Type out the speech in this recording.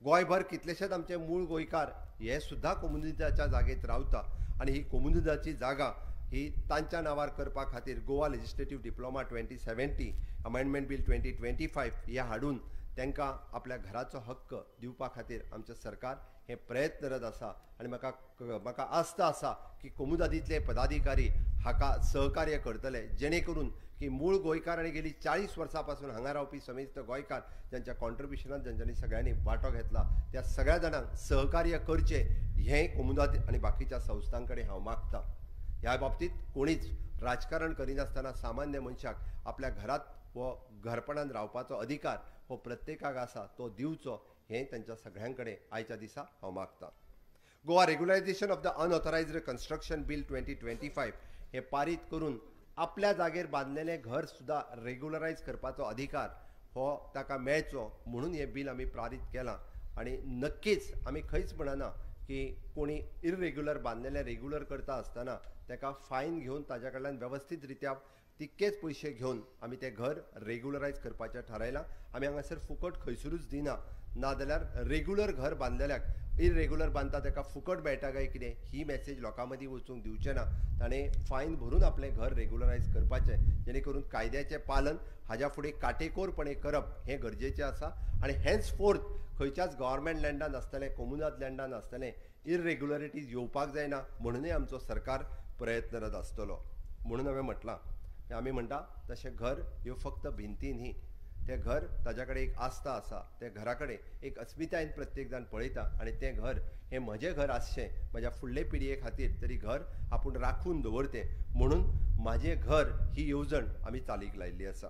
गोंयभर कितलेशेच आमचे मूळ गोंयकार हे सुद्दां कोमुनिदादच्या जागेत रावता आनी ही कोमुनिदादची जागा ही तांच्या नांवार करपा खातीर Goa legislative diploma 2070 amendment bill 2025 हे हाडून तांकां आपल्या घराचो हक्क दिवपा खातीर आमचें सरकार हें प्रयत्नरत आसा आनी म्हाका आस्था आसा की कोमुनिदादींतले पदाधिकारी हाका सहकार्य करतले, जेणे करून की मूळ गोंयकार आनी गेली 40 वर्सां पासून हांगा रावपी समेस्त गोंयकार ज्यांच्या कॉन्ट्रिब्युशनान ज्यांच्यांनी सगळ्यांनी वांटो घेतला त्या सगळ्या जाणांक सहकार्य करचें हें कोमुनिदाद आनी बाकीच्या संस्थां कडेन हांव मागता. ह्या बाबतींत कोणीच राजकारण करिनासतना सामान्य मनशाक आपल्या घरात हो घरपणान रावपाचो अधिकार हो प्रत्येकाक आसा तो दिवचो हें तांच्या सगळ्यां कडेन आयच्या दिसा हांव मागता. Goa regularisation of the unauthorised construction bill 2025 हें पारीत करून आपल्या जागेर बांदलेलें घर सुद्दां रेगुलरायज करपाचो अधिकार हो ताका मेळचो म्हणून हें बील आमी पारीत केलां आनी नक्कीच आमी खंयच म्हणना की कोणी इरेग्युलर बांदलेलें रेगुलर करता आसतना ताका फायन घेवन ताज्या कडल्यान वेवस्थीत रित्या तितकेच पयशे घेवन आमी तें घर रेगुलरायज करपाचें थारायलां. आमी हांगासर फुकट खंयसरूच दिना, नाजाल्यार रेगुलर घर बांदलेल्याक इरेग्युलर बांदता ताका फुकट मेळटा काय कितें ही मॅसेज लोकां मदीं वचूंक दिवचें ना. ताणें फायन भरून आपलें घर रेगुलरायज करपाचें, जेणे करून कायद्याचें पालन हाज्या फुडें काटेकोरपणे करप हें गरजेचें आसा आनी हेन्स फोर्थ खंयच्याच गव्हर्मेंट लँडान आसतलें, कोमुनाद लँडान आसतलें इरेग्युलरिटीज येवपाक जायना म्हणूनय आमचो सरकार प्रयत्नरत आसतलो. म्हणून हांवें म्हटलां आमी म्हणटा तशें घर ह्यो फक्त भिंती न्ही, तें घर ताज्या कडेन एक आस्था आसा, त्या घरा कडेन एक अस्मितायेन प्रत्येक जाण पळयता आनी तें घर हें म्हजें घर आसचें म्हज्या फुडले पिळगे खातीर तरी घर आपूण राखून दवरतें म्हणून म्हाजें घर ही येवजण आमी चालीक लायिल्ली आसा.